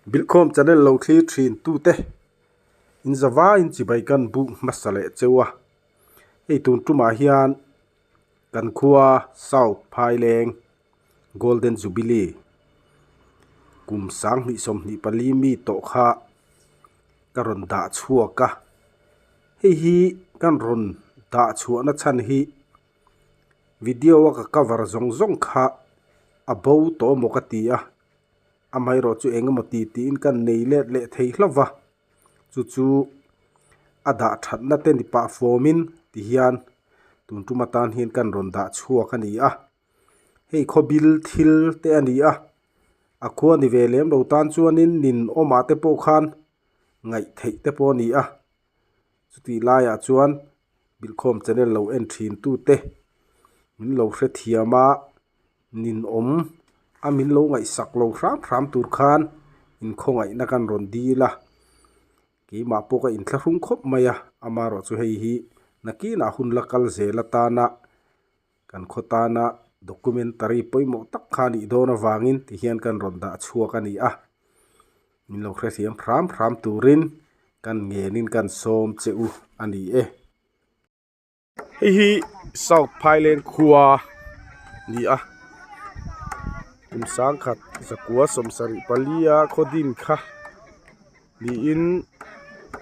Bilhkhawm channel lo thlir thin tute in zavaiin chibai kan buk hmasa leh cheu a, hei tun tumah hian kan khua South Phaileng Golden Jubilee kum 2024 mi tawh kha ka rawn dah chhuak a, hei hi kan rawn dah chhuahna chhan hi video a ka cover zawng zawng kha a bo tawh maw ka ti a. Amaherawh chu eng emaw ti tiin kan nei let leh thei hlauh va, chu chu a dah thatna te ni pah fawmin ti hian tun tum atan hian kan rawn dah chhuak a ni a. Hei khawbil thil te a ni a, a khua ni ve lem lo tan chuanin nin awmah te pawh khan ngaih theih te pawh a ni a. Chutih laiah chuan bilhkhawm channel lo en thin tute min lo hrethiam a. Ninawm a min lo ngaihsak lo hram hram tur khan inkhawngaihna kan rawn dil a, keimah pawh ka inthlahrung khawp mai a, amaherawh chu hei hi nakinah hun la kal zel atana kan khaw tana documentary pawimawh tak kha a nih dawn avangin tihian kan rawn dah chhuak a ni a, min lo hrethiam hram hram turin kan ngenin kan sawm che u a ni e. Hei hi South Phailen khua ni a kum sangkhat zakua sawmsarih palia khaw din kha niin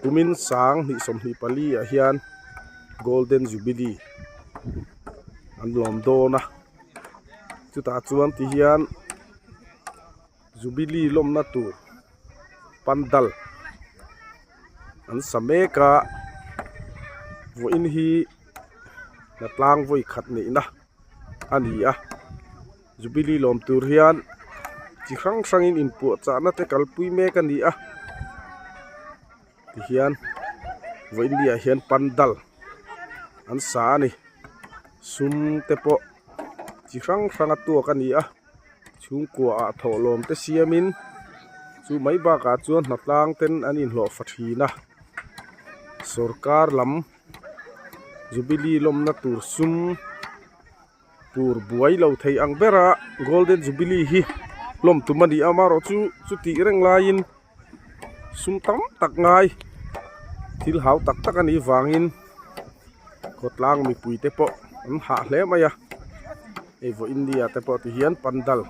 kumin sang hnih 24 ah hian Golden Jubilee an lawm dawn a chutah chuan ti hian Jubilee lawmna tur pandal an sa mek a vawiin hi hnatlang vawi khat neihna a ni a Jubilee lawm tur hian chi hrang hrangin inpuahchahna te kalpui mek a ni a tihian vawiin ni ah hian pandal an sa a ni sum te pawh chi hrang hrang a tuak a ni a. Chhungkua ah thawhlawm te siamin chu mai bakah chuan hnatlang ten an inhlawh fa thin a sawrkar lam jubilee lawmna tur sum tur buai lo thei ang bera golden jubilee hi lawm tum a ni a amaherawh chu chutih reng laiin sum tam tak ngai thil hau tak tak a nih vangin khawtlang mipui te pawh an hah hle mai a hei vaw India te pawh ti hian pandal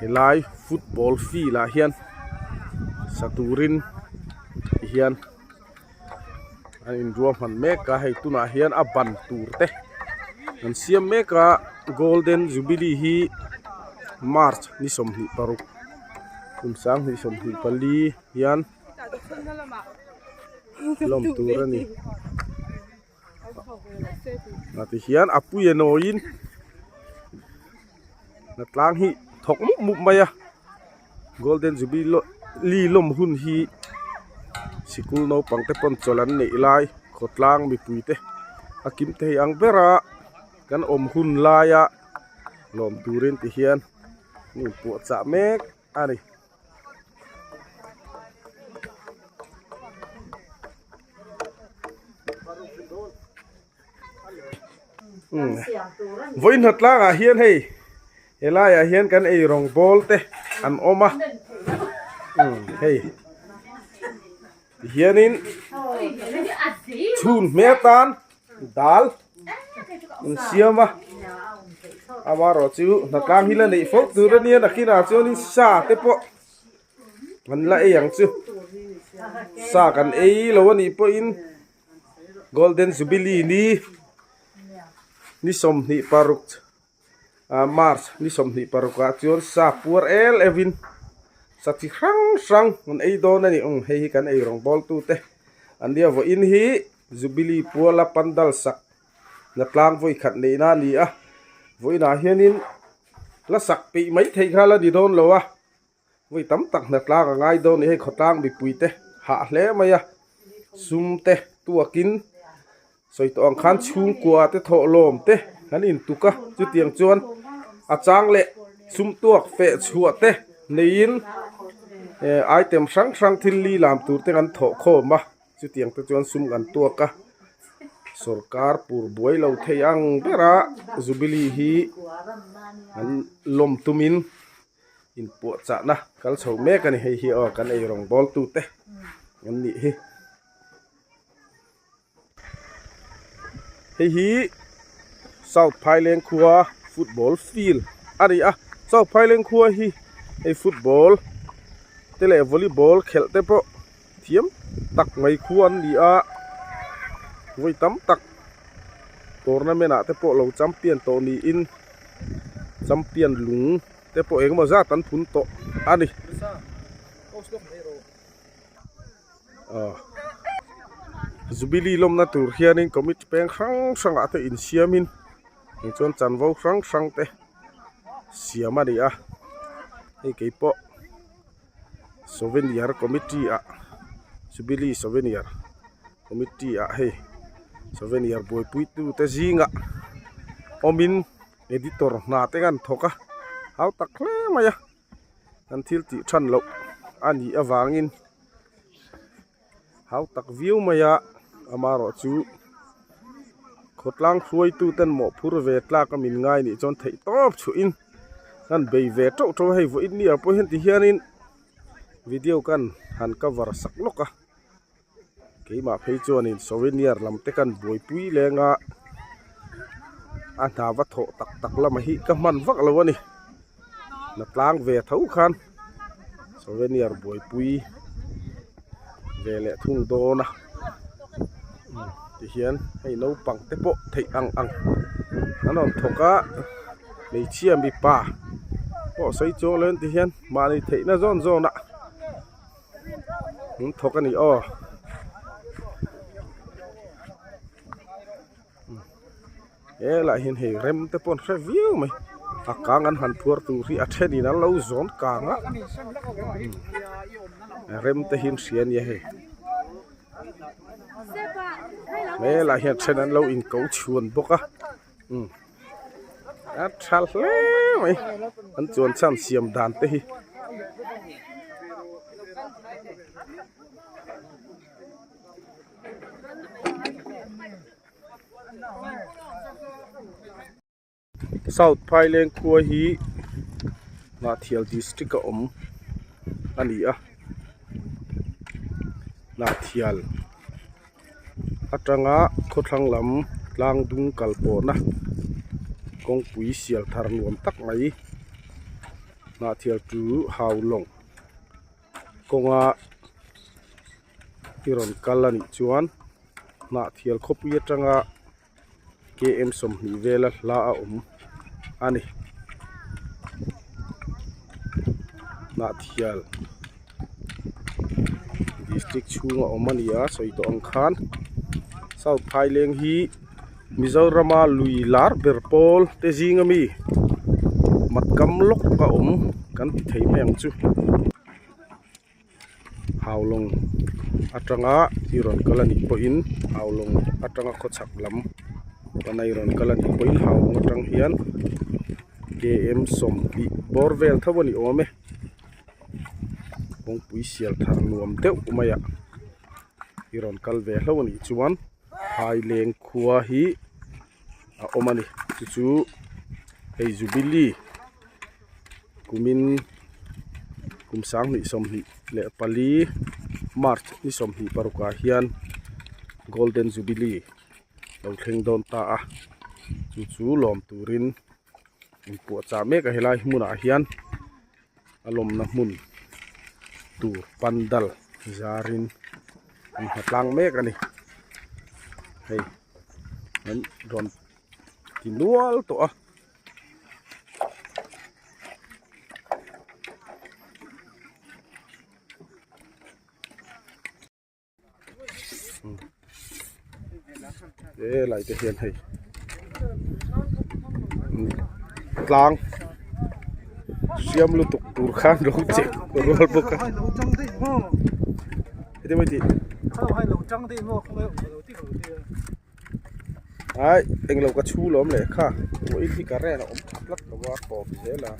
helai football field ah hian sa turin ti hian an inruahman mek a hei tunah hian a ban tur te an siam mek a golden jubilee hi march ni 26 kum 2024 hian lawm tur a ni ah ti hian a pui a nawiin hnatlang hi thawk mup mup mai a golden jubilee lawm hun hi sikul naupang te pawn chawlh an neih lai khawtlang mipui te a kim thei ang ber a kan awm hun laia lawm turin ti hian an inpuahchah mek a ni. Vawiin hnawtlangah hian hei helaiah hian kan ei rawng bawl te an awm a hei tihianin chhun hmel tan dal an siam a amaherawh chu hnatlang hi la neih fo tur a nia nakinah chuanin sa te pawh an la ei ang chu sa kan ei lo a nih pawhin golden jubilee ni ni 26 ah march ni 26 ah chuan sa puar el evin sa chi hrang hrang an ei dawn a ni ang hei hi kan ei rawng bawl tu te an nia vawiin hi jubilee puala pandal sak hnatlang vawi khat neihna a ni a vawiinah hianin la sak peih mai theih kha la ni dawn lo a vawi tam tak hnatlang a ngai dawn a ni hei khawtlang mipui te hah hle mai a sum te tuakin sawi tawh ang khan chhungkua te thawhlawm te an intuk a chutiang chuan a chang leh sum tuak feh chhuah te neiin eh item hrang hrang thil li lam tur te kan thawh khawm a chutiang te chuan sum kan tuak a sawrkar pur buai lo thei ang bera jubilee hi an lawm tumin. Inpuahchahna kal chho mek a ni hei hi aw kan ei rawngbawl tute an nih hi. Hei hi South Phaileng khua football field a ni a, South Phaileng khua hi hei football te leh volleyball khelh te pawh thiam tak mai khua an ni a, vawi tam tak tournament ah te pawh lo champion tawh niin champion lung te pawh engemaw zat an phun tawh a ni. Jubilee lawmna tur hianin committee peng hrang hrangah te insiamin tichuan chanvo hrang hrang te siam a ni a hei keipawh souvenir committee ah jubilee souvenir committee ah hei souvenir buaipui tute zingah awmin editor hna te an thawk a hau tak hle mai a. An thil tih than loh a nih avangin hau tak viau mai a amaherawh chu khawtlang hruaitu ten mawhphur ve tlak a min ngai nih chuan theih tawp chhuahin an bei ve teuh teuh a hei vawiin ni ah pawh hian ti hianin video kan han cover sak lawk a keimah phei chuanin souvenir lam te kan buaipui leng a a hna va thawh tak tak lamah hi ka hman vak lo a ni hna tlang ve tho khan souvenir buaipui ve leh thung dawn a tihian hei naupang te pawh theih ang ang an rawn thawk a hmeichhia mipa pawh sawi chuang lo tihian mahni theihna zawn zawn ah. An thawk a ni aw helaiah hian hei rem te pawh an hre viau mai a kang an han phuar tur hi a thenin an lo zawn kang a rem te hi an hria a nia hei helaiah hian a then an lo inko chhuan bawk a. A tha hle mai an chuan chhan siam dan te hi. South Phaileng khua hi Hnahthial district a awm a ni a Hnahthial. Atanga khawthlang lam tlang dung kal pawhna kawngpui sial thar nuam tak mai hnah thial chu hau lawng kawnga i rawn kal a nih chuan hnah thial khawpui atanga km 20 vela hla a awm a ni hnah thial district chhunga awm a ni a sawi tawh ang khan south phaileng hi Mizorama lui lar ber pawl te zing ami matkam lawk a awm kan ti thei mai ang chu. Haulawng atanga i rawn kal a nih pawhin Haulawng atanga khawchhak lam pana i rawn kal a nih pawhin Haulawng atang hian km 20 bawr vel tho a ni awm e kawngpui sial thar nuam deuh mai ah i rawn kal ve hlauh a nih chuan Phaileng khua hi a awm a ni chu chu hei Jubilee kumin kum 2024 March ni 26 ah hian Golden Jubilee lo thleng dawn ta a chu chu lawm turin inpuahchah mek a helai hmunah hian a lawmna hmun tur pandal zarin an hma tlang mek a ni hei an rawn ti nual tawh a. He lai te hian hei tlang hriam lutuk tur khan lo chep rual bawk a heti mai tih ai englo ka chhu lawm leh kha pawhin hi current a awm tha tlat lo a tawp zel a.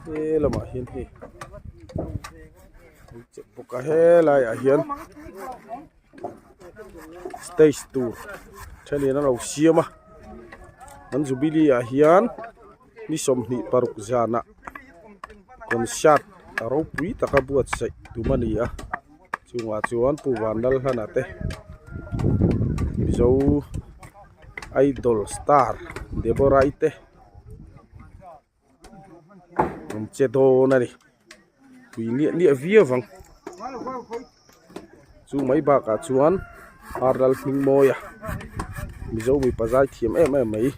He lamah hian hei an chep bawk a helaiah hian stage tur thenin an lo siam a. An jubilee ah hian ni 26 zanah concert a ropui taka buatsaih tum a ni a chungah chuan Pu Vanlalhlana te Mizo idol star Deborah-i te an che dawn a ni tui niah niah viau vang chu mai bakah chuan ar lal hming mawi a mizo mipa zai thiam em em mai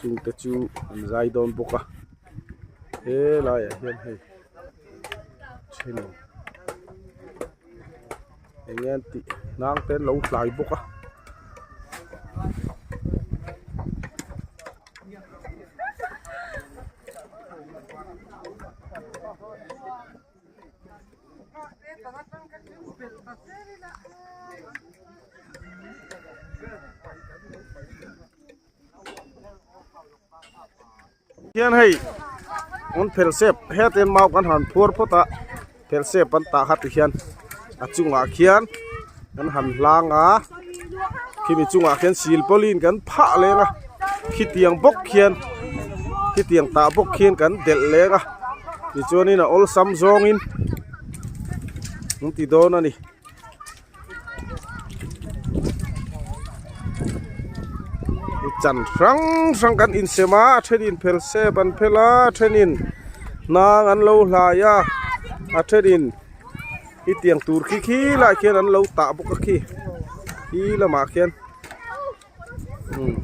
chungte chu an zai dawn bawk a helaiah hian hei then eng nge an tih hnang te an lo hlai bawk a. Hian hei an phel sep hetin mau kan han phuar phawt a phel sep an tah kha tihian a chungah khian kan han hlang a khimi chungah khian silpawlin kan phah leng a khitiang bawk khian khitiang tah bawk khian kan delh leng a tichuanin a awlsam zawngin an ti dawn a ni. Chan hrang hrang kan insem a a thenin phel sep an phel a a thenin hnang an lo hlai a a thenin hetiang tur khi khi lai khian an lo tah bawk a khi khi lamah khian umm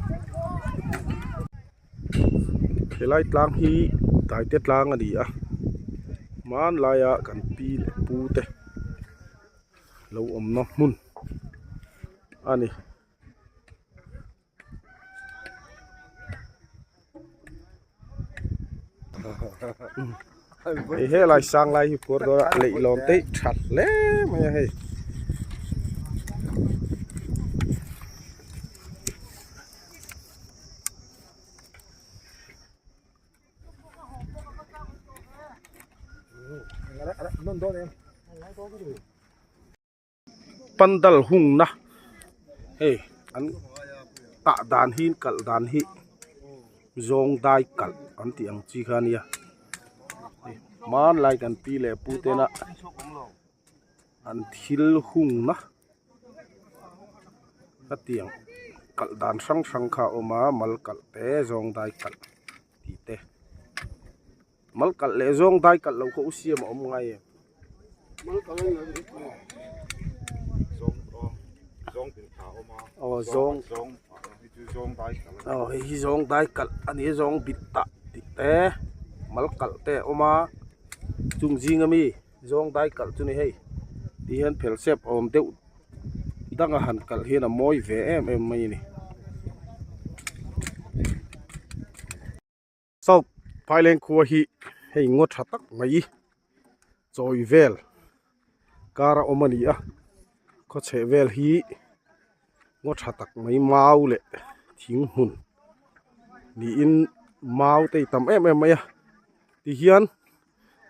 helai tlang hi taite tlang a ni a hmanlaia kan pi leh pu te. Lo awmna hmun a ni. Hei helai sang lai hi phuar dawn a leihlawn te hi tha hle mai a hei. Pandal hungna hei an tah dan hi kalh dan hi zawng dai kalh an tih ang chi kha a nia hmanlai kan pi leh pu tena an thil hungna hetiang kalh dan hrang hrang kha a awm a mal kalh te zawng dai kalh tih te mal kalh leh zawng dai kalh loh kha u siam a awm ngai em aw zawng aw hei hi zawng dai kalh a ni a zawng bit tah tih te mal kalh te a awm a chung zing ami zawng dai kalh chu ni hei ti hian phel sep a awm deuh danga han kalh hian a mawi ve em em mai a ni. South Phaileng khua hi hei ngaw tha tak mai chawi vel kar a awm a ni a khaw chheh vel hi ngaw tha tak mai mau leh thing hmun niin mau te hi tam em em mai a tihian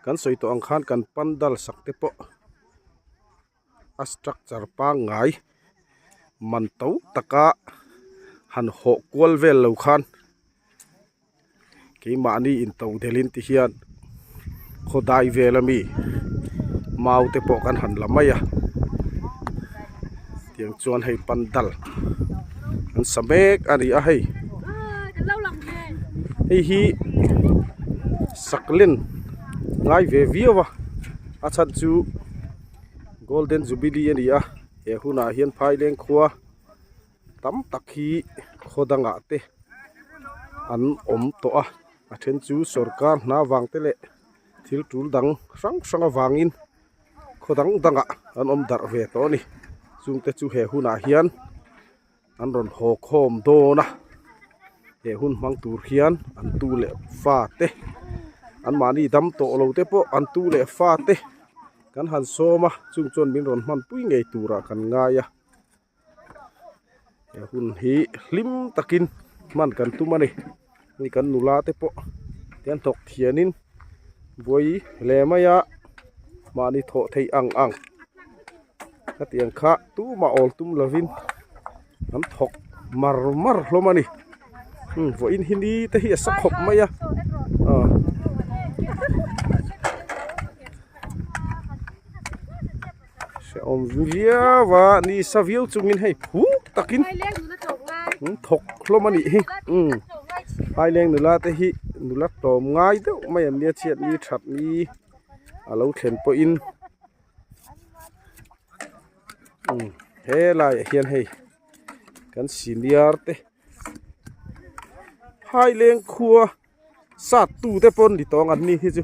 kan sawi tawh ang khan kan pandal sak te pawh a structure pangngai man to taka han hawh kual vel lo khan keimahni in to delh in ti hian khaw dai vel ami mau te pawh kan han la mai a tiang chuan hei pandal an sa mek a ni a hei hei hi saklen ngai ve viau a a chhan chu. Golden Jubilee a ni a he hunah hian Phaileng khua tam tak hi khaw dangah te an awm tawh a a then chu sawrkar hna vang te leh thil tul dang hrang hrang avangin khaw dang dangah an awm darh ve tawh a ni chungte chu he hunah hian an rawn haw khawm dawn a he hun hmang tur hian an tu leh fa te an mahni dam tawh lo te pawh an tu leh fa te kan han sawm a chung chuan min rawn hman pui ngei turah kan ngai a he hun hi hlim takin hman kan tum a ni hei kan nula te pawh te an thawk thianin buai hle mai a mahni thawh theih ang ang. Hetiang kha tumah awl tum lovin an thawk mar mar hlawm a ni. Umm vawiin hi ni te hi a sa khawp mai a aw. Hrehawm viau a ni sa viau chungin hei phur takin an thawk hlawm a nih hi umm phaileng nula te hi nula tlawm ngai deuh mai an nia chhiat ni that ni a lo thlen pawhin umm helaiah hian hei kan senior te phaileng khua. Sat tu te pawn ni tawng an ni hi chu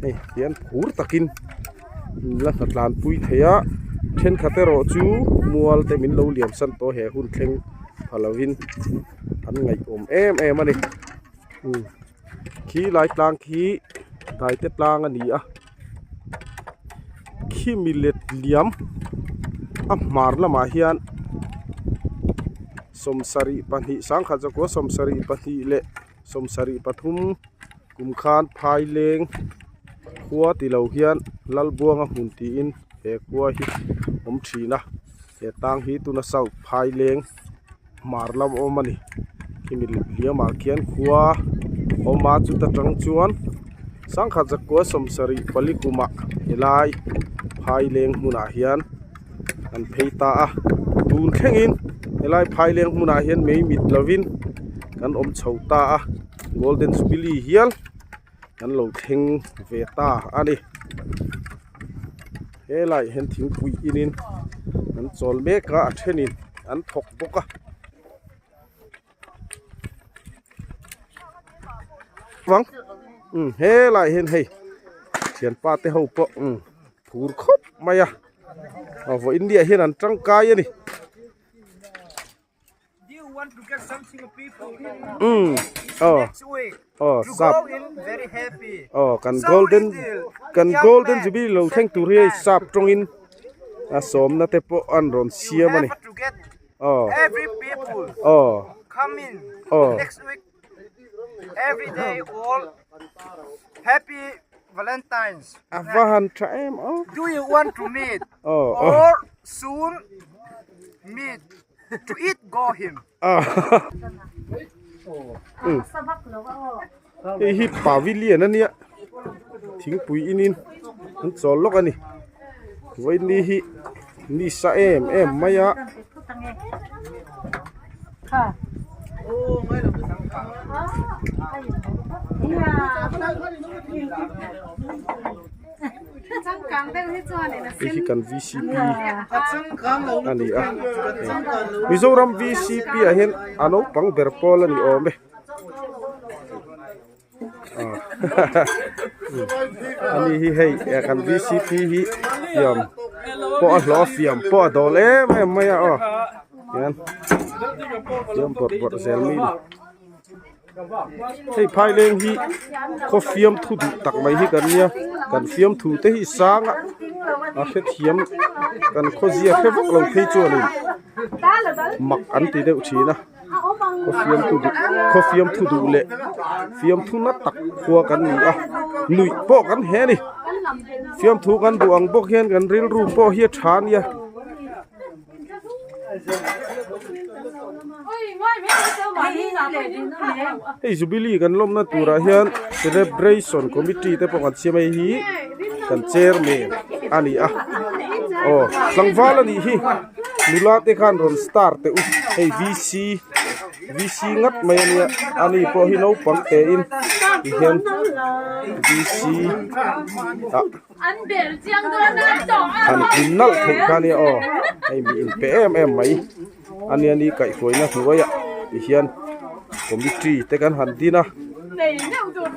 hei hian phur takin in la hna tlan pui thei a thenkhat erawh chu mual te min lo liam san tawh he hun thleng pha lovin an ngaihawm em em a ni umm khi lai tlang khi daite tlang a ni a khimi let liam a hmar lamah hian 72 sangkhat zakua 72 leh 73 kum khan phaileng khua ti lo hian Lalbuanga hmun tiin he khua hi awm thin a he tang hi tuna south phaileng hmar lam awm a ni khimi liamah khian khua awm a chuta tang chuan sangkhat zakua 74 kumah helai phaileng hmunah hian. an phei ta a tun thlengin helai phaileng hmunah hian mei mit lovin kan awm chho ta a golden jubilee hial kan lo thleng ve ta a ni helaiah hian thingpui inin an chawl mek a a thenin an thawk bawk a. Vang umm helaiah hian hei thianpa te ho pawh umm phur khawp mai a a vawiin ni ah hian an tangkai a ni umm aw aw sap aw kan golden kan golden jubilee lo thleng tur hi hei sap tawngin a sawmna te pawh an rawn siam a ni. Oh. Every people oh. come in oh. next week. Every day all happy Valentine's. A va han tha em oh. Do you want to meet? Oh, oh. Or soon meet to eat go him. Ah. Hei hi pavilion a nia thingpui inin an chawl lawk a ni vawiin hi ni sa em em mai a. Hei hi kan vcp a ni a Mizoram vcp ah hian a naupang ber pawl a ni awm e. Ani hi hei eh kan vcp hi fiam pawh a hlawh a fiam pawh a dawl em em mai a aw hian fiam bawrh bawrh zel mai a ni hei phaileng hi khaw fiam thu duh tak mai hi kan nia kan fiam thu te hi sang a a hrethiam kan khawzia hre vak lo phei chuanin mak an ti deuh thin a. Khaw fiamthu duh khaw fiamthu duh leh fiamthu na tak khua kan ni a nuih pawh kan he a ni fiamthu kan duh ang bawk hian kan rilru pawh hi a tha a nia. Hei jubilee kan lawmna turah hian celebration committee te pawh kan siam a hei hi kan chairman a ni a aw tlangval a nih hi. Nula te khan rawn star teh u hei vc vc ngat mai a nia ani pawh hi naupang te in ti hian vc ah han in nalh theih kha ania aw hei mi in pe em em mai ania ni kaihhruaina hnuaiah ti hian committee te kan han din a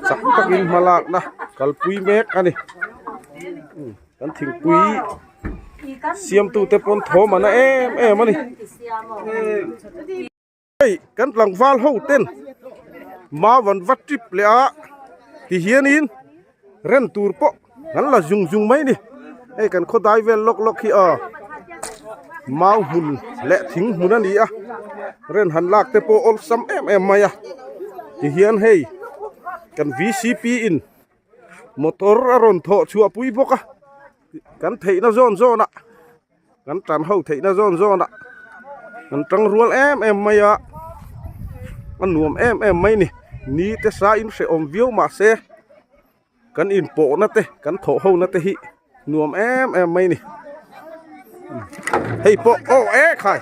chak takin hma lakna kalpui mek a ni kan thingpui. Siamtute pawn thawm a na em em a ni. Hei kan tlangval ho ten mau an va trip leh a ti hianin ren tur pawh an la zung zung mai a ni. Hei kan khaw dai vel lawk lawk hi aw mau hmun leh thing hmun a ni a ren han lak te pawh awlsam em em mai a ti hian hei kan vcp in motor a rawn thawh chhuah pui bawk a. Kan theihna zawn zawn ah kan tan ho theihna zawn zawn ah kan tang rual em em mai a. A nuam em em mai a ni ni te sa in hrehawm viau mahse kan inpawhna te kan thawh ho na te hi nuam em em mai a ni hei pawh aw e khai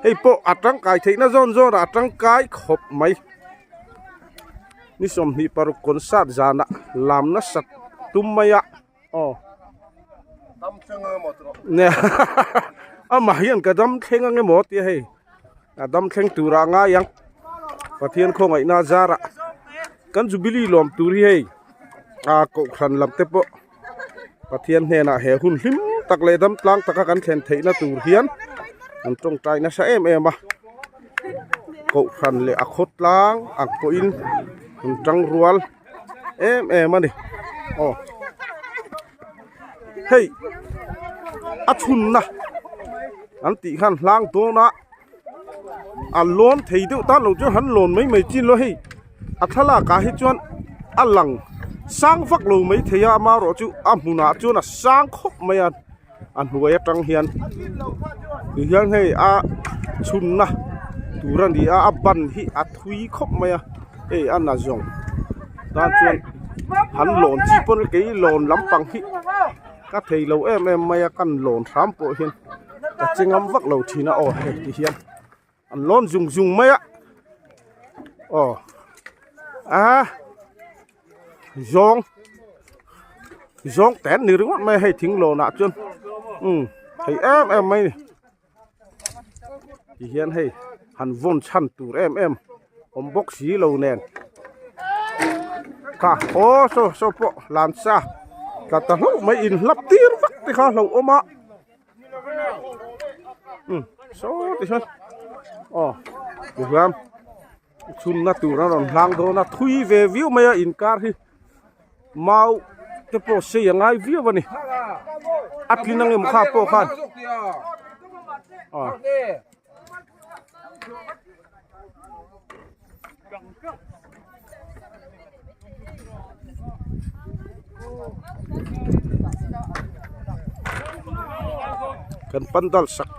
hei pawh a tangkai theihna zawn zawn ah a tangkai khawp mai ni 26 concert zanah lam nasat tum mai a. Aw. Dam thleng ang emaw tawh. Nia amah hian ka dam thleng ang emaw tia hei a dam thleng turah a ngai ang Pathian khawngaihna a zarah kan Jubilee lawm tur hi hei a kohhran lam te pawh Pathian hnenah he hun hlim tak leh dam tlang taka kan thlen theihna tur hian an tawngtai nasa em em a kohhran leh a khawtlang ang pawhin an tangrual. em em a ni aw hei a chhunna an tih khan hlang dawn a a lawn thei deuh tan lo chuan han lawn mai mai chin lo hei a thlalak ah hi chuan a lang sang vak lo mai thei a amaherawh chu a hmunah chuan a sang khawp mai a a hnuai atang hian ti hian hei a chhunna tur a ni a a ban hi a thui khawp mai a hei a na zawng tan chuan han lawn chi pawn kei lawn lampang hi ka thei lo em em mai a kan lawn hram pawh hian ka che ngam vak lo thin a aw hei ti hian an lawn zung zung mai a aw a. Zawng zawng te an ni ringawt mai a hei thing lawnah chuan umm thei em em mai a ni ti hian hei han vawn chhan tur em em awm bawk si lo nen kha aw saw saw pawh lan sa tla ta hlauh mai inhlap tir vak te kha a hlauhawm a umm saw ti hian aw tihian. Chhunna tur a rawn hlang dawn a thui ve viau mai a inkar hi mau te pawh sei a ngai viau a ni a tlin ang emaw kha pawh khan aw. Kan pandal sak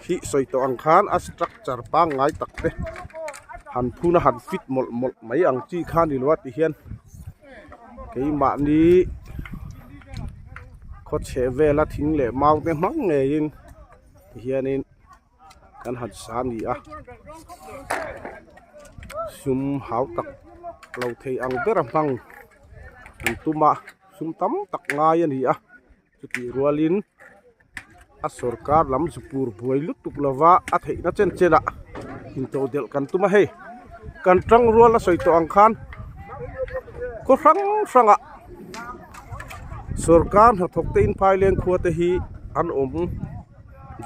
hi sawi tawh ang khan a structure pangngai tak te han phun a han fit mawlh mawlh mai ang chi kha a ni lo a ti hian keimahni khaw chheh vela thing leh mau te hmang ngeiin ti hianin. kan han sa a ni a sum hau tak lo thei ang ber a hmang an tum a sum tam tak ngai a ni a chutih rualin a sawrkar lam zu pur buai lutuk lova a theihna chen chen ah intodelh kan tum a hei kan tang rual a sawi tawh ang khan khaw hrang hrang ah sawrkar hnathawk te inphaileng khua te hi an awm.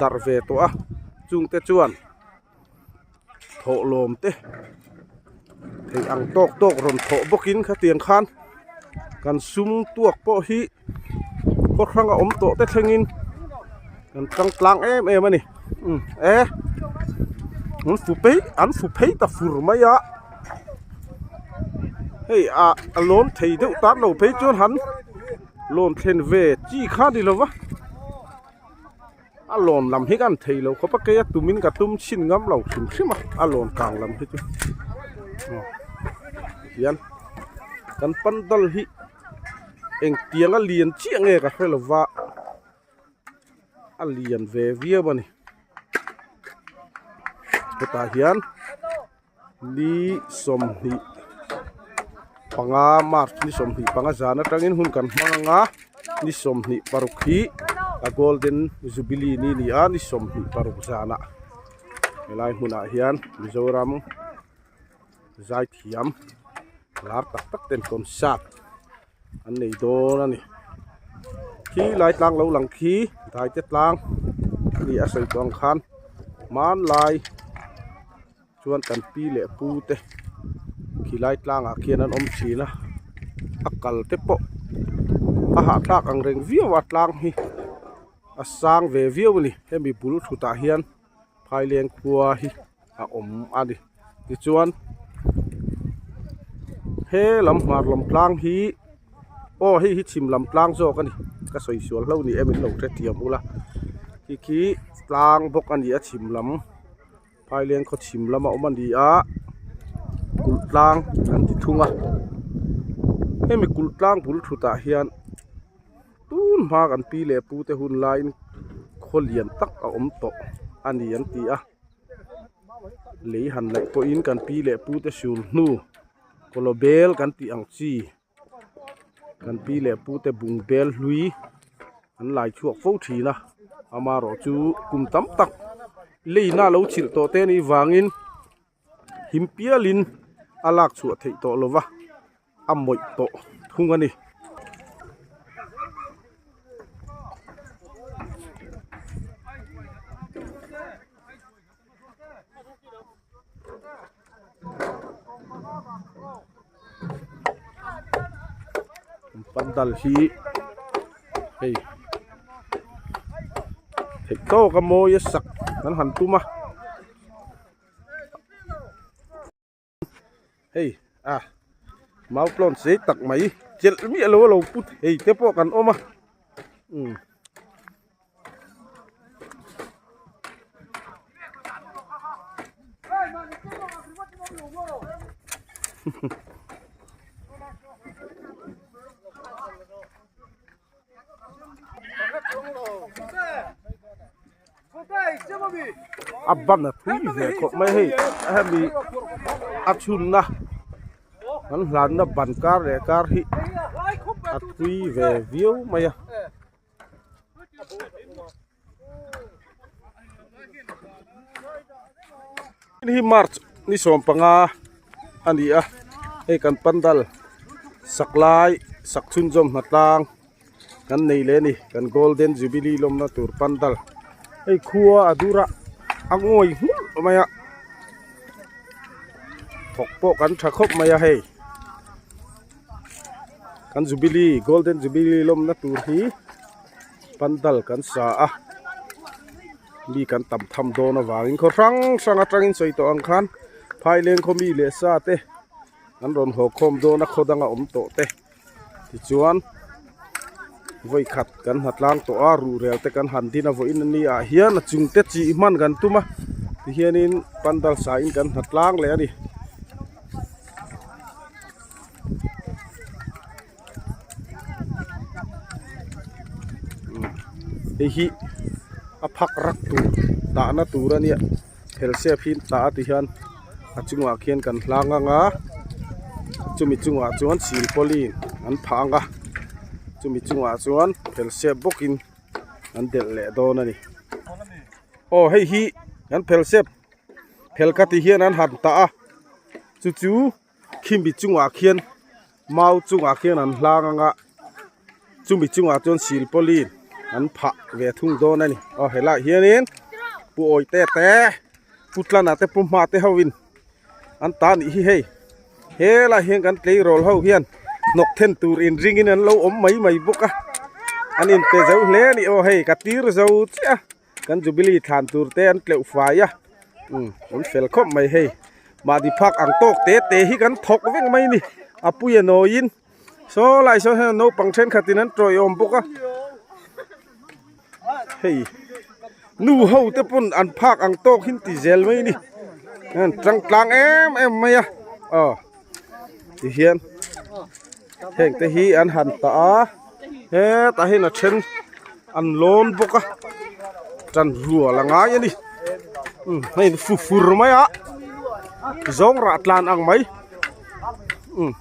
Darh ve tawh a chungte chuan thawhlawm te theih ang tawk tawk rawn thawh bawkin khatiang khan kan sum tuak pawh hi khaw hranga awm tawh te thlengin kan tang tlang em em a ni umm e an fu phei an fu phei ta fur mai a hei ah a lawn thei deuh tan lo phei chuan han lawn thlen ve chi kha ni lo va. A lawn lam hi kan thei lo khawp a kei a tumin ka tum chhin ngam lo hrim hrim a a lawn kang lam hi chu aw tihian kan pandal hi engtiang a lian chiah nge ka hre lo va a lian ve viau a ni hetah hian. Ni 25 March ni 25 zan atangin hun kan hmang ang a, ni 26 hi a Golden Jubilee ni a ni a, ni 26 zanah helai hmunah hian Mizoram zaithiam lar tak tak ten concert an nei dawn a ni. Khi lai tlang lo lang khi daite tlang a ni a sawi tawh ang khan hmanlai. Chuan kan pi leh pu te khilai tlangah khian an awm thin a a kal te pawh a hahthlak ang reng viau a tlang hi a sang ve viau a ni hemi bul thutah hian phaileng khua hi a awm a ni tichuan he lam hmar lam tlang hi aw hei hi chhim lam tlang zawk a ni ka sawi sual hlauh ni em in lo hrethiam ula khi khi tlang bawk a ni a chhim lam. Phaileng khaw chhim lama awm a ni a kulh tlang an ti thung a hemi kulh tlang bul thut ah hian tun hma kan pi leh pu te hun laiin khaw lian tak a awm tawh a ni an ti a lei han laih pawhin kan pi leh pu te sul hnu kawlaw bel kan tih ang chi. Kan pi leh pu te bung bel hlui an lai chhuak fo thin a amaherawh chu kum tam tak leina lo chhilh tawh te anih vangin him pialin a lak chhuah theih tawh lo va a mawih tawh thung a ni. Pandal hi hei theih tawk a mawi a sak kan han tum a hei a mauplawn sei tak mai chelh miah lo a lo pu thei te pawh kan awm a umm. A ban a thui ve khawp mai hei hemi a chhunna an hlanna ban kar leh kar hi a thui ve viau mai a. Hi march ni 15 a ni a hei kan pandal sak lai sak chhunzawm hna tlang kan nei leh a ni kan golden jubilee lawmna tur pandal hei khua a dur a a ngawi nghulh mai a thawk pawh kan tha khawp mai a hei. Kan jubilee golden jubilee lawmna tur hi pandal kan sa a mi kan tam tham dawn avangin khaw hrang hrang atangin sawi tawh ang khan phaileng khaw mi leh sa te an rawn haw khawm dawn a khaw danga awm tawh te tichuan vawi khat kan hna tlang tawh a ruhrel te kan han din a vawiin ani ah hian a chung te chih hman kan tum a tihianin pandal sa in kan hna tlang leh a ni. Hei hi a phak rak tur dahna tur a nia phel sep hi tah a ti hian a chungah khian kan hlang ang a chumi chungah chuan silpauline an phah ang a chumi chungah chuan phel sep bawkin an delh leh dawn a ni aw hei hi kan phel sep phel kha ti hian an han tah a chu chu khimi chungah khian mau chungah khian an hlang ang a chumi chungah chuan silpauline an phah ve thung dawn a ni aw helaiah hianin pu awite te pu tlana te pu hma te ho in an ta nih hi hei helaiah hian kan tleirawl ho hian hnawk then tur inring in an lo awm mai mai bawk a an inpe zo hle a ni aw hei ka tir zo chiah a. Kan jubilee thlan tur te an tleuh fai a umm an fel khawp mai hei mahni phak ang tawk te te hi kan thawk vek mai a ni a pui a nawiin saw lai sawn hian naupang thenkhat in an tawiawm bawk a hei nu ho te pawn an phak ang tawk hi an ti zel mai a ni an tang tlang em em mai a aw tihian heng te hi an han tah a hetah hian a then an lawn bawk a tan rual a ngai a ni umm hei fu fur mai a zawng rah tlan ang mai umm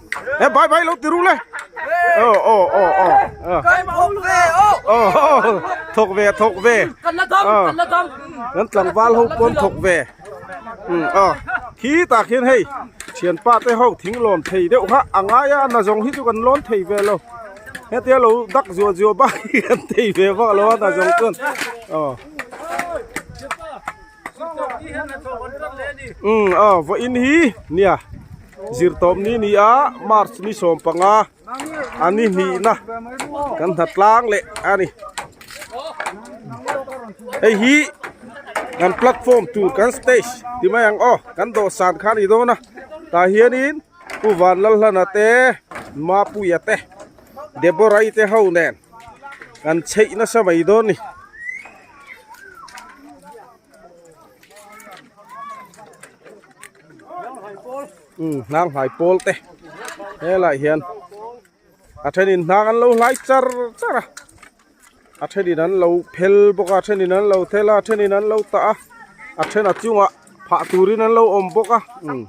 e bye bye lo ti ru le aw aw aw aw aw thawk ve thawk ve kan tlangval ho pawn thawk ve. Umm aw khitah khian hei thianpa te ho thing lawn thei deuh kha a ngai a na zawng hi chu kan lawn thei ve lo hetia lo dak zuah zuah bak hi kan thei ve vak lo a na zawng chuan aw umm aw vawiin hi nia zirtawp ni ni a march ni 15 a ni hnihna kan hna tlang leh a ni hei hi kan platform tur kan stage ti mai ang aw kan dawhsan kha a ni dawn a tah hianin pu Vanlalhlana te Mapuia te Deborah-i te ho nen kan chheih nasa mai dawn a ni. Umm hnang hlai pawl te helaiah hian a thenin hnang an lo hlai char char a a thenin an lo phel bawk a a thenin an lo thel a a thenin an lo tah a a then a chungah phah turin an lo awm bawk a umm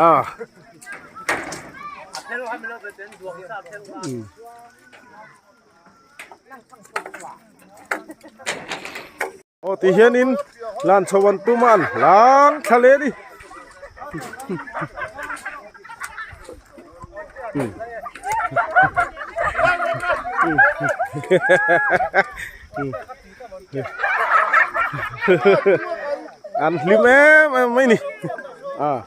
ah umm. Aw ti hianin hlan chho an tum a an hlang thla leh a ni. An hlim em em mai ni. Ah.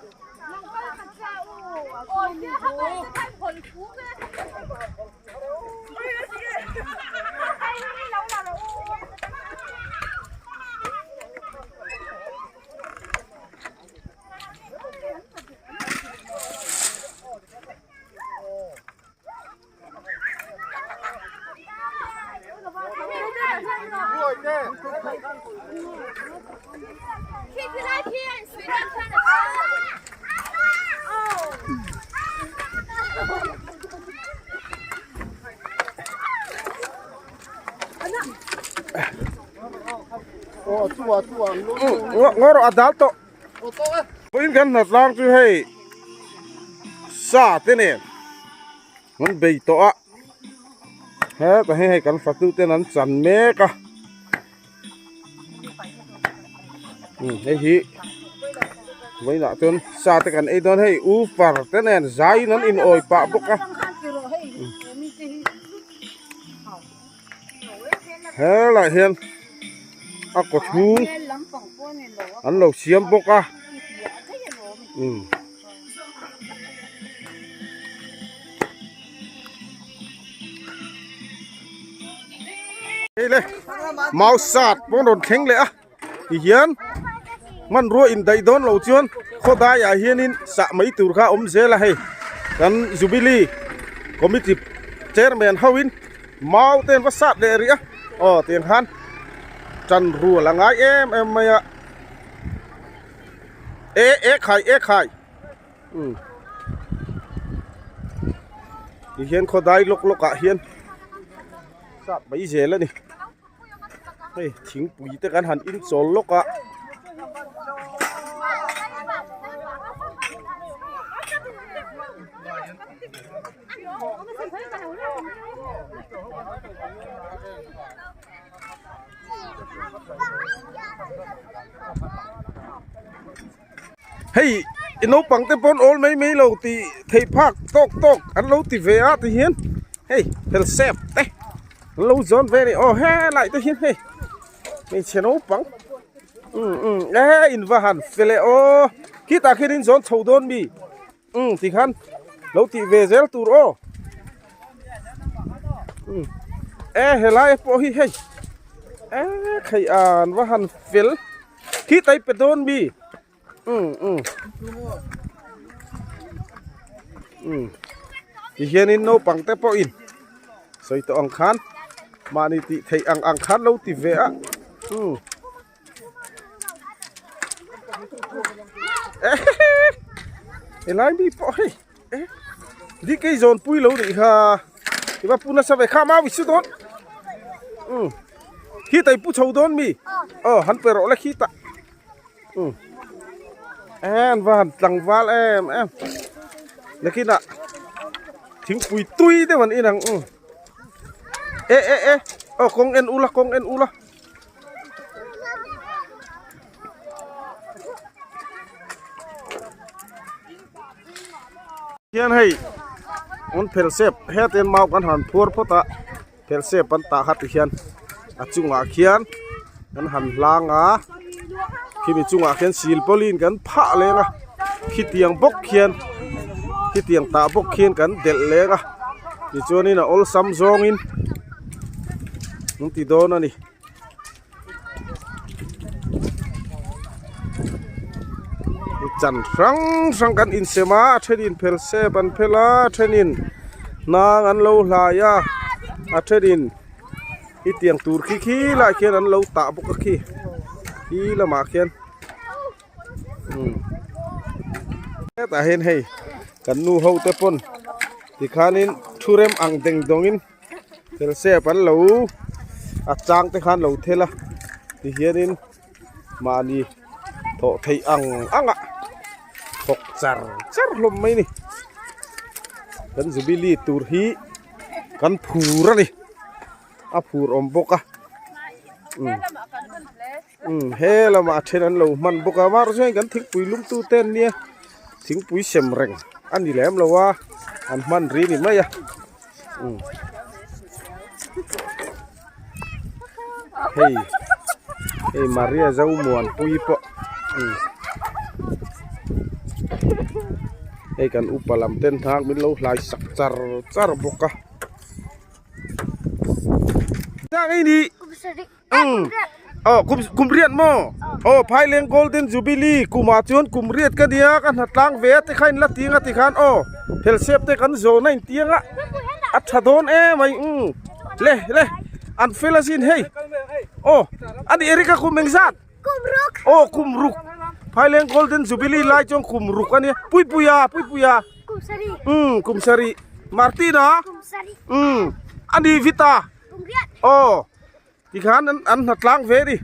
Ngaw rawh a dal tawh vawiin kan hna tlang chu hei sa te nen an bei tawh a hetah hian hei kan fatu ten an chan mek a. Hei hi vawiinah chuan sa te kan ei dawn hei u far te nen zaiin an inawi pah bawk a helaiah hian a kaw chhung an lo siam bawk a umm. Hei le mau sat pawh an rawn thleng leh a tihian hmanrua indaih dawn loh chuan khawdai ah hianin sah mai tur kha a awm zel a hei kan jubilee committee chairman ho in mau te an va sat leh rih a aw tiang khan tan rual a ngai em em mai a e e khai e khai. Umm ti hian khawdai lawk lawk ah hian sap mai zel a ni hei thingpui te kan han in chawl lawk a. Hei i naupang te pawn awl mai mai lo tih theih phak tawk tawk an lo ti ve a ti hian hei hel sep te an lo zawn ve a ni aw helai te hian hei hmeichhe naupang um um e in va han fel e aw khitah khian in zawn chho dawn mi um tikhan lo tih ve zel tur aw um e helai pawh hi hei e khai an va han fel. Khi tay pe dawn mi. Um um. Um. Ti hianin naupang te pawhin sawi tawh ang khan mahni tih theih ang ang khan lo ti ve a. Um. Helai mi pawh hei. Di kei zawn pui lo nih kha i va pu nasa ve kha mau i su dawn um khi tai pu chho dawn mi aw han pe rawh le khi ta um en va han tlangval em em nakinah thingpui tui deuh an in ang um e e e aw kawng en ula kawng en ula. Hian hei an phel sep hetin mau kan han phuar phawt a phel sep an tah kha ti hian a chungah khian kan han hlang a khimi chungah khian silpawlin kan phah leng a khitiang bawk khian khitiang tah bawk khian kan delh leng a tichuanin a awlsam zawngin an ti dawn a ni. Chan hrang hrang kan insem a a thenin phel sep an phel a a thenin hnang an lo hlai a a thenin hetiang tur khi khi lai khian an lo tah bawk a khi khi lamah khian. Hetah hian hei kan nu ho te pawn tikhanin thu rem ang deng dawngin tel sep an lo a chang te khan lo thel a tihianin mahni thawh theih ang ang a thawk char char hlawm mai a ni kan jubilee tur hi kan phur a ni a phur awm bawk a umm he lamah a then an lo hman bawk a amaherawhchu hei kan thingpui lum tu te an nia thingpui sem reng a ni lem lo a an hman ri ni mai a umm hei hei Maria Zomuanpuii pawh umm hei kan upa lam ten thak min lo hlai sak char char bawk a. Aw kum kum riat maw aw Phaileng Golden Jubilee kumah chuan kum riat ka nia ka hna tlang ve a tikha in la ti anga tikhan aw phelsep te kan zawn a intiang a a tha dawn em mai umm le le an fel asin hei aw ani Eric a kum engzat kum ruk aw kum ruk Phaileng Golden Jubilee lai chuan kum ruk ania Puipuia Puipuia kum sarih umm kum sarih Martina kum sarih umm ani Vita kum riat aw. Tikhan an an hna tlang ve a ni.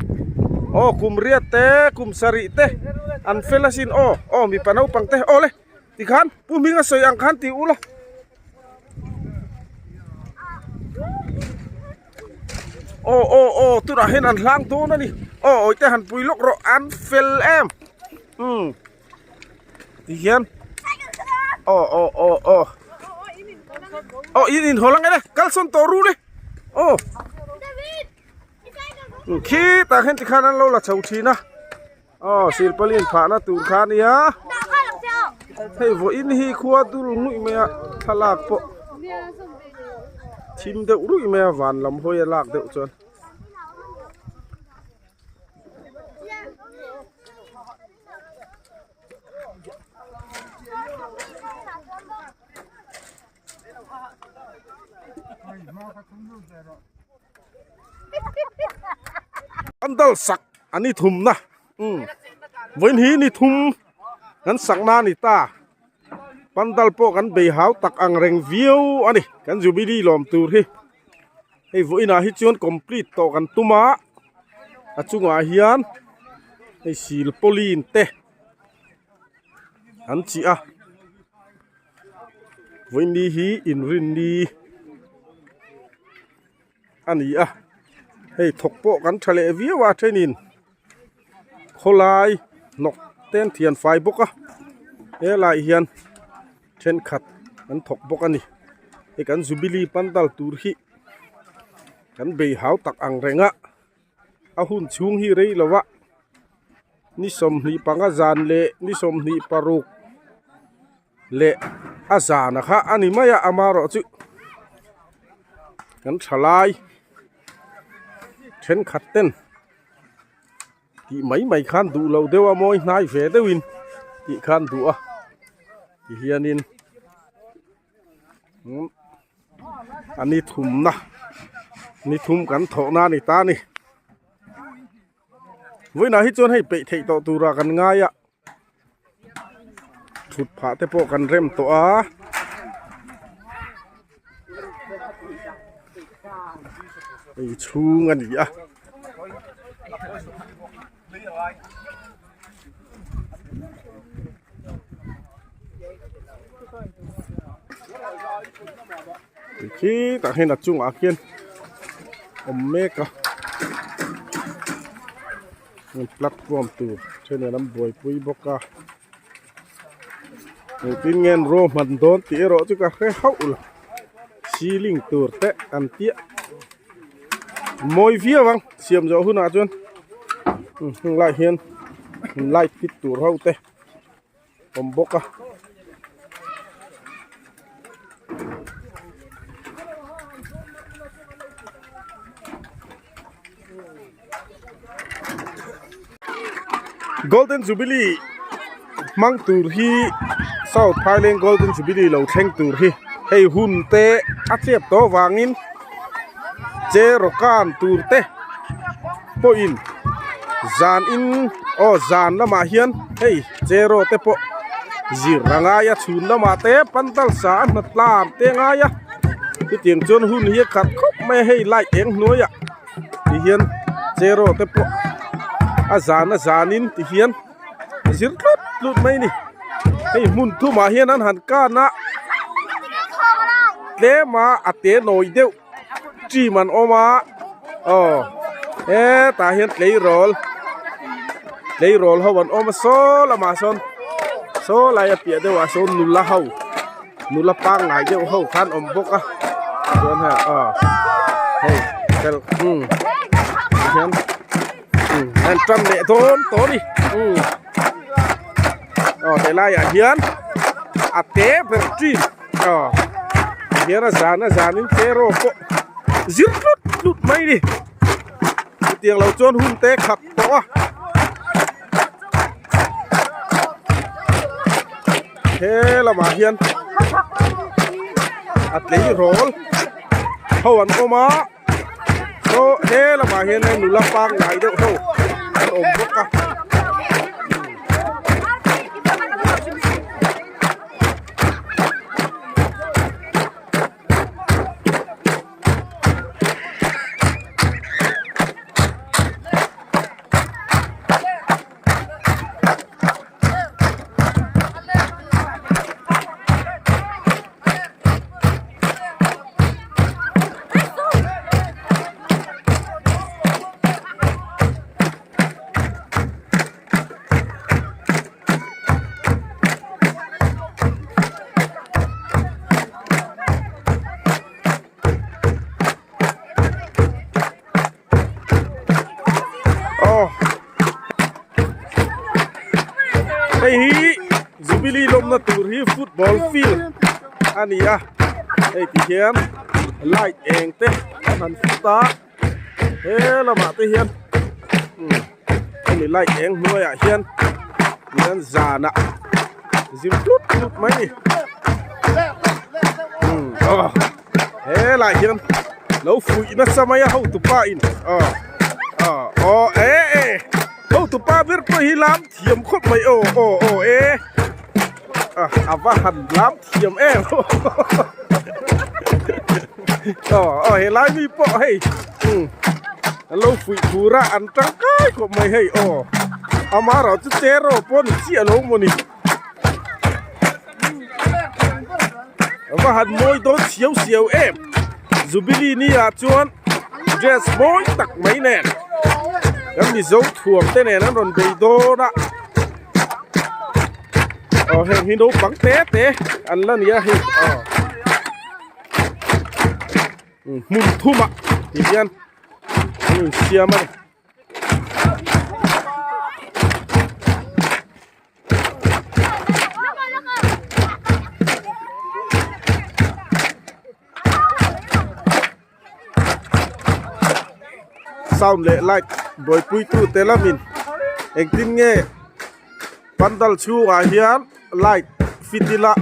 Aw kum riat te kum sarih te an fel asin aw aw mipa naupang te aw le tikhan pu hming a sawi ang khan tih ula. Aw aw aw tunah hian an hlang dawn a ni aw awih te han pui lawk rawh an fel em umm tihian aw aw aw aw aw in inhawl ang e le kalsawn tawh ru le aw khitah khian tikhan an lo la chho thin a aw silpaulin phahna tur kha a nia hei vawiin hi khua dul nguih mai a thlalak pawh thim deuh ruih mai a van lam hawi a lak deuh chuan. An dal sak a ni thumna umm vawiin hi ni thum kan sakna a ni ta pandal pawh kan bei hau tak ang reng viau a ni kan jubilee lawm tur hi. Hei vawiinah hi chuan complete tawh kan tum a a chungah hian hei silpauline te an chih a vawiin hi inrinni a ni a hei thawk pawh kan tha leh viau a thenin khawlai hnawk te an thian fai bawk a helaiah hian thenkhat an thawk bawk a ni hei kan jubilee pandal tur hi kan bei hau tak ang reng a a hun chhung hi rei lo a ni 25 zan leh ni 26 leh a zan a kha a ni mai a amaherawhchu kan thalai thenkhat ten. Tih mai mai khan duh lo deuh a mawi hnai ve deuhin tih khan duh a ti hianin umm a ni thumna ni thum kan thawhna a ni ta a ni vawiinah hi chuan hei peih theih tawh turah kan ngai a thut phah te pawh kan rem tawh a. Hei chhung a ni a. Khitah hian a chungah khian awm mek a. Platform tur thenin an buaipui bawk a engtin nge an ruahman dawn tih erawh chu ka hre hauh lo ceiling tur te an tiah mawi viau ang siam zawh hunah chuan heng lai hian light fit tur ho te awm bawk a. Golden Jubilee hmang tur hi South Phaileng Golden Jubilee lo thleng tur hi hei hun te a chep tawh avangin Cherokan tur te pawhin zan in aw zan lamah hian hei cheraw te pawh. Zir a ngai a chhun lamah te pandal sa a hna tlan te a ngai a chutiang chuan hun hi a khat khawp mai a hei light eng hnuaiah ti hian cheraw te pawh a zan a zanin ti hian a zir tlut tlut mai a ni hei hmun thumah hian an han kan a tlem a a te nawi deuh team an awm a aw hetah hian tleirawl tleirawl ho an awm a saw lamah sawn saw lai a piah deuhah sawn nula ho nula pangngai deuh ho khan awm bawk a chuan hei aw hei tel umm hian umm an tan leh dawn tawh a ni umm aw helaiah hian a te ber team. Aw hian a zan a zanin cheraw pawh zir tlut tlut mai ni chutiang lo chuan hun te khat tawh a he lamah hian a tleirawl ho an awm a saw he lamah hian nula pangngai deuh ho an awm bawk a. Aw hei hi jubilee lawmna tur hi football field a ni a hei ti hian light eng te an han fit a. He lamah te hian hemi light eng hnuaiah hian hian zanah zir tlut tlut mai ni aw helaiah hian lo fuih nasa mai a hotupa in aw aw aw e e hotupa ber pawh hi lam thiam khawp mai aw aw aw e a va han lam thiam em aw aw helai mi pawh hei umm an lo fuih tur a an tangkai khawp mai hei aw amaherawh chu cheraw pawh ni chiah lo maw ni a va han mawi dawn siau siau em jubilee ni ah chuan dress mawi tak mai nen kan mizo thuam te nen an rawn bei dawn a. Aw heng hi naupang te te an la ni a hei aw hmun thum ah ti hian an insiam a ni. Sound leh light buaipuitu te lamin engtin nge pandal chhungah hian light fit ila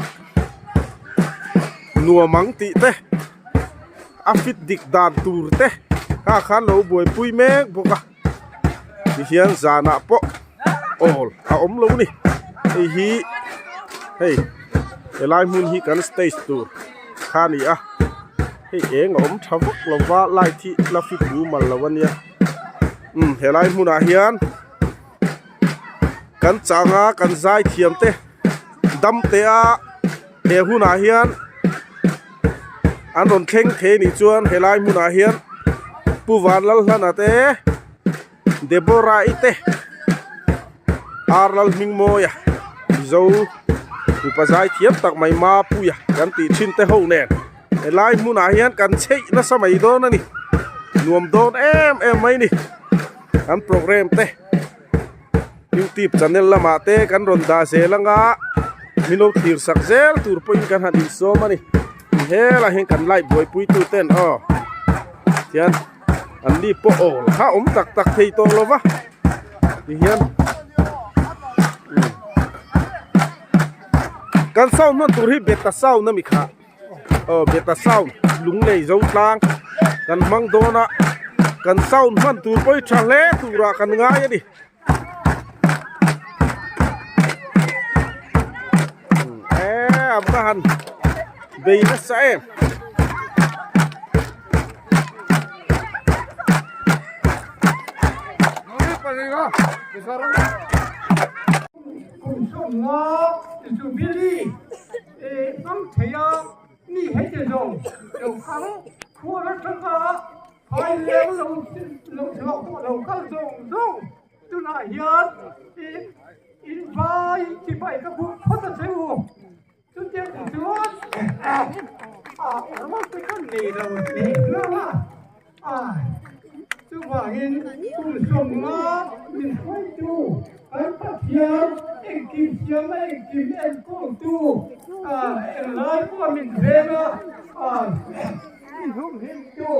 nuam ang tih te a fit dik dan tur te kha khan lo buaipui mek bawk a tihian zanah pawh awl a awm lo ni hei hi hei helai hmun hi kan stage tur kha a ni a hei eng a awm tha vak lo va light hi la fit mumal lo a nia umm helai hmunah hian kan changa kan zai thiam te dam te a he hunah hian an rawn thleng thei anih chuan helai hmunah hian Pu Vanlalhlana te. Deborah i te ar lal hming mawi a mizo mipa zai thiam tak mai mapuia kan tih thin te ho nen helai hmunah hian kan chheih nasa mai dawn a ni nuam dawn em em mai ni kan program te youtube channel lamah te kan rawn dah zel anga min lo thlir sak zel tur pawhin kan han insawm a ni helaiah hian kan light buaipui tu ten aw tihian. An ni pawh aw kha awm tak tak thei tawh lo va tihian kan sound hman tur hi beta sound a mi kha aw beta sound lung nei zo tlang kan hmang dawn a kan sound hman tur pawh hi tha hle turah kan ngai a ni. va han bei nasa em. Kum sawmnga Jubilee hmang thei a mi heti zawng lo kal khuar atanga phai leng lo lo lo kal zawng zawng tunah hian in vai chibai ka buk phawt a che u. Chutiang chuan a rual te kan nei lo tih hlauh a, a chuvangin kum sawmnga min hruaitu kan Pathian engkim siama engkim enkawltu englai pawh min veng a, min humhimtu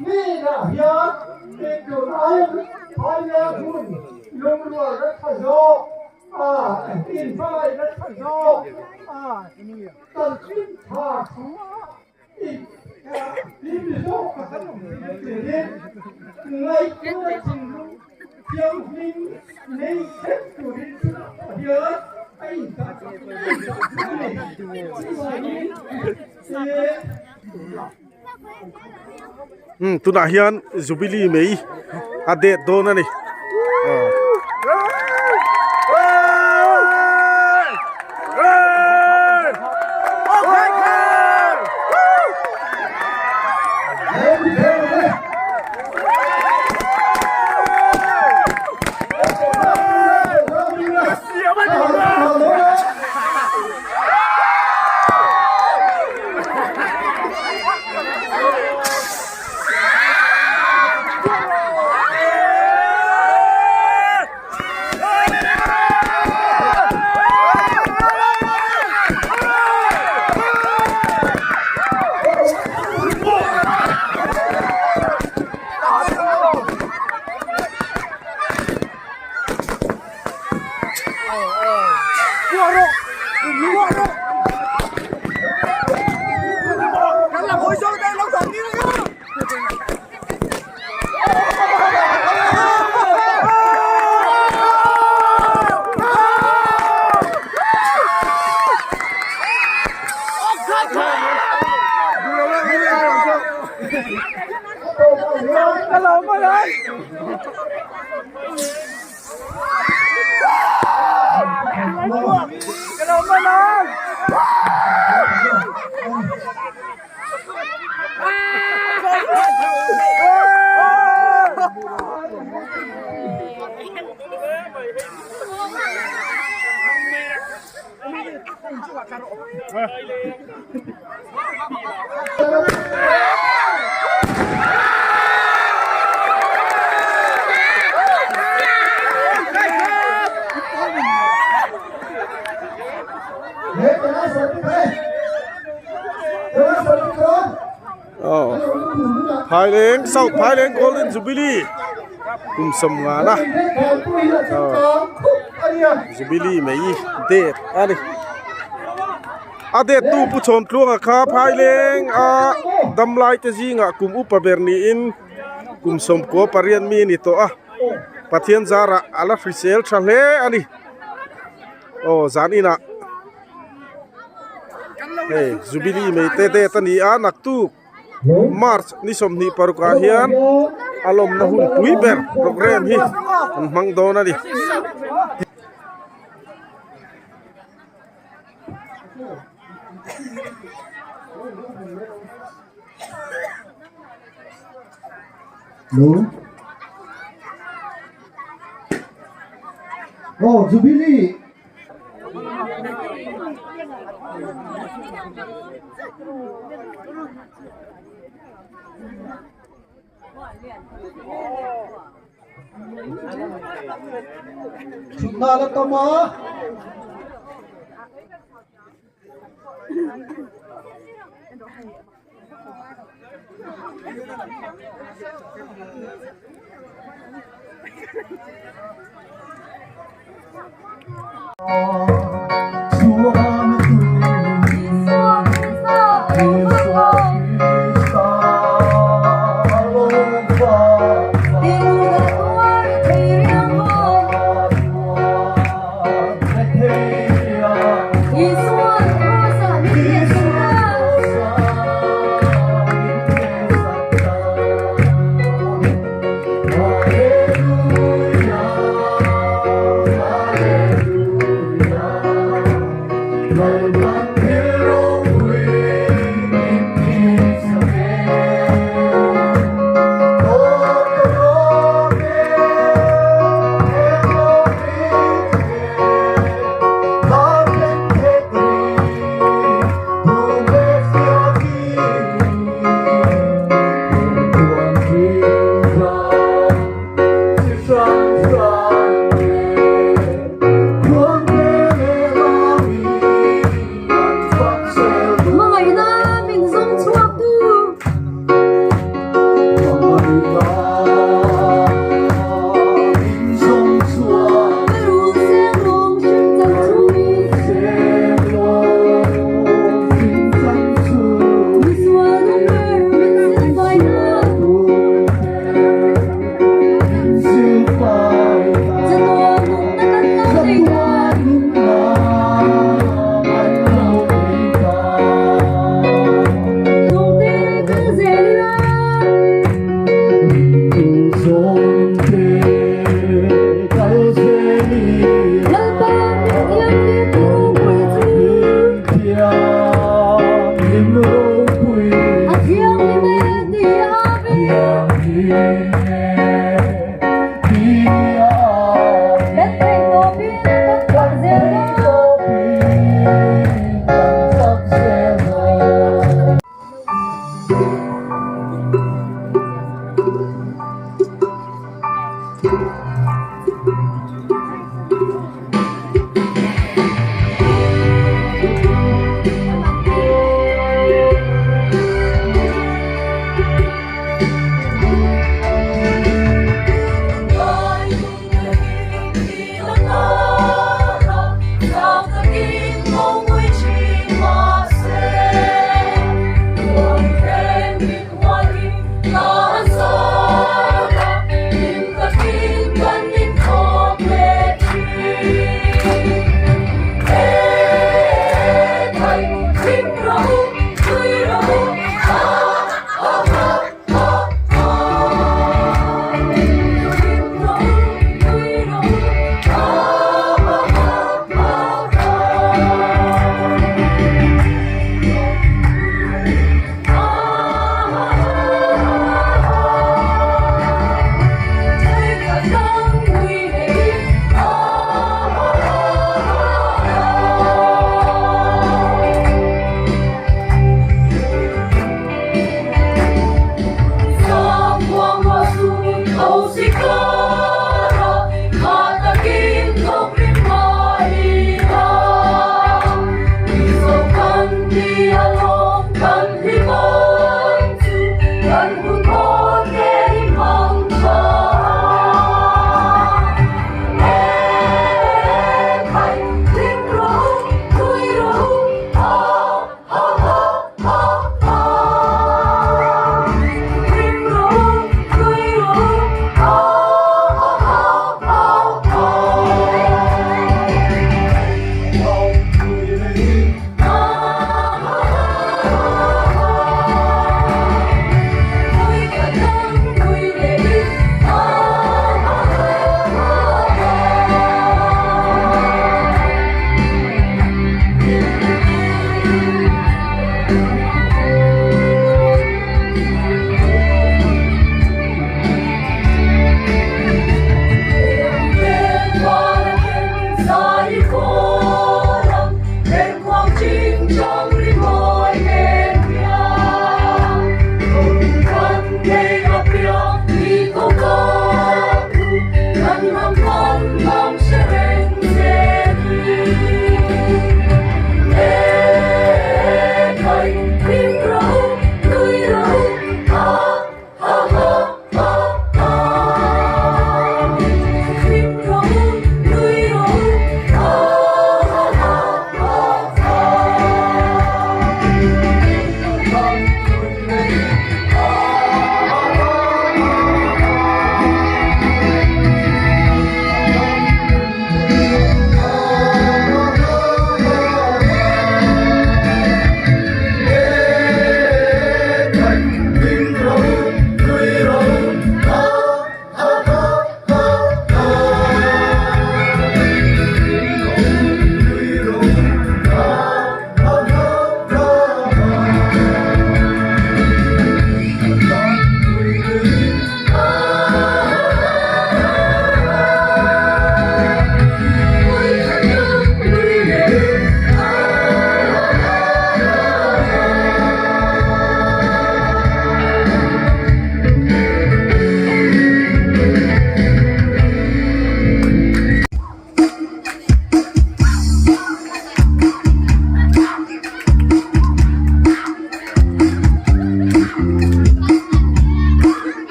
hnenah hian eitur ai phaileng hun lungrual a tha zawk. A inhmangaih na tha zawk a kan hlim tha thu a in hlim zawk kha kan awm thei a tiin ngaihtuah thinlung thianghlim nei theuh turin tunah pawh hian a indah chu a ni. Chuvangin Umm tunah hian jubilee mai a det dawn a ni aw. Phaileng South Phaileng Golden Jubilee kum sawmnga na Jubilee mai date a ni. A det tu Pu Chhawntluanga kha Phaileng a damlai te zingah kum upa ber niin kum sawmkua pariat mi a ni tawh a, Pathian zarah a la hrisel tha hle a ni. Aw zan inah hei Jubilee mai te det a ni a naktuk March ni 26 ah hian a lawmna hun pui ber programme hi an hmang dawn a ni. Hello. Oh, Jubilee. Thutna la tam a. Hmangaihna min zawng chhuak tu. Ka rul seng lawng hrim chan chu. Misual number min silfai na. Chatuan nunna kan lo nei ta. Lungte kal zel ila. Lalpa min thianghlim ropui chu. A thianghlim e ti a ve. Kan theih tawpin kan fak zel dawn.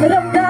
Ram dang.